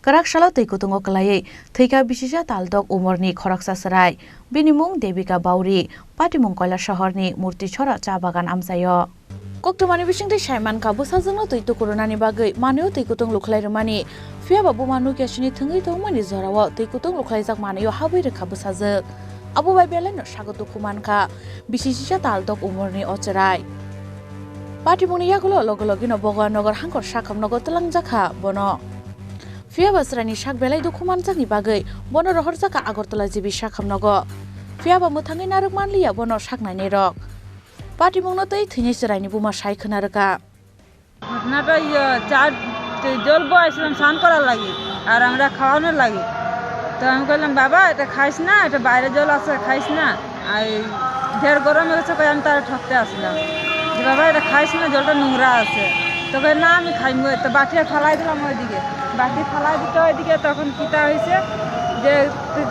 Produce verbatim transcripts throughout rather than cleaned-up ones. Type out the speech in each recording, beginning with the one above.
Kwrak salo twi kutungo kwlaiwi thwikha bisisa taldok umorni khoroksa chwrai. Bini mung Devika Bauri, patimung Koilasahorni Murtichhora cha bagan amchaio. Koktwmani bisingtwi sai mankha, bwsajwkno twi tukurunani bagwi manwio twi kutung lukhlai rwmani, phiyaba buma nukyasini thwngwi tongmani jorao twi kutung lukhlaijak manwio habwi rwkha bwsajwk. Abo bai belaino sago dukhu mankha bisisisa taldok umorni o chwrai. Patimungni yagulo logi logino Bhagwan Nagar hangkor sakham nogo twlangjakha bono. Phiyaba chwraini sak belai dukhu manjakni bagwi bono rohorjakha Agartala G B sakham nogo. Phiyaba mwthangwi narwk manliya bono sak nainairok. Patimungno tei thwinai chwraini buma sai khwna rwkha. ঘটনাটা ইয়ে, চা, জল বয়েছিলাম স্নান করার লাগি, আর আমরা খাওয়ানোর লাগি। তো আমি কইলাম, "বাবা, এটা খাইস না, এটা বাইরে জল আছে, খাইস না।" আর এই ঢের গরম হয়ে গেছে, কই আমি তারা ঠকতে আসলাম যে, "বাবা, এটা খাইস না, জলটা নোংরা আছে।" তো কই, "না, আমি খাইমু।" তো বাটি ফালাই দিলাম ওইদিকে, বাটি ফালাই দিতে ওইদিকে, তখন কিতা হয়েছে যে,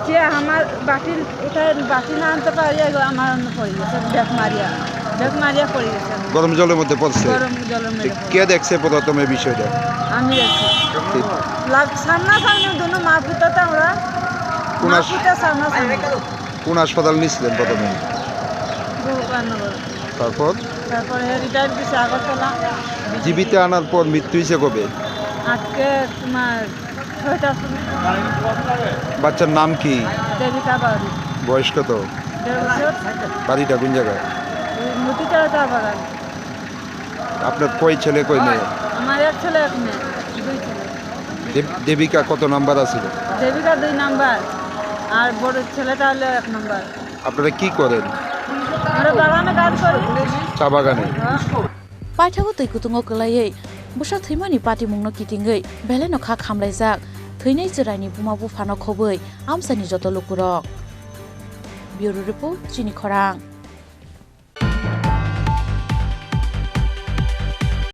যে আমার বাটি, এটা বাটি না আনতে পারি, এগো আমার অন্য পড়ে গেছে, ব্যাগ মারিয়া, ব্যাগ মারিয়া পড়ে গেছে। গরম জলের মধ্যে পড়ছে? গরম জলের মধ্যে তো পড়ে। কে দেখছে প্রথমে বিষয়টা? আমি দেখছি। ঠিক। লাগ-, সামনাসামনি দুনো মা পুতা তো আমরা, কোন মা হাস-, পুতা সামনাসামনি। কোন হাসপাতাল নিছিলেন প্রথমে? ভগবাননগর। তারপর? তারপরে রিটায়ার দিছে আগরতলা। জীবিত আনার পর মৃত্যু হয়েছে কবে? আজকে তোমার ছয়টার সময়। বাচ্চার নাম কি? দেবিকা বাউরি। বয়স কত? দেড় বছর। বাড়িটা কোন জায়গায়? ওই মতিচড়া চা বাগান। আপনার কয় ছেলে, কয় মেয়ে? আমার এক ছেলে, এক মেয়ে, দুই ছেলে। দেব-, দেবিকা কত নাম্বার আছিল? দেবিকা দুই নাম্বার, আর বড় ছেলেটা হলো এক নাম্বার। আপনারা কি করেন? আমরা বাগানে কাজ করি। চা বাগানে? হ্যাঁ। Paithago twi kutungo kwlaiwi bwsa thwimani patimungno kitingwi belaino kha khamlaijak thwinai chwraini buma buphano khobwi amchaini joto lukurok. Bureau Report, Chini Khorang.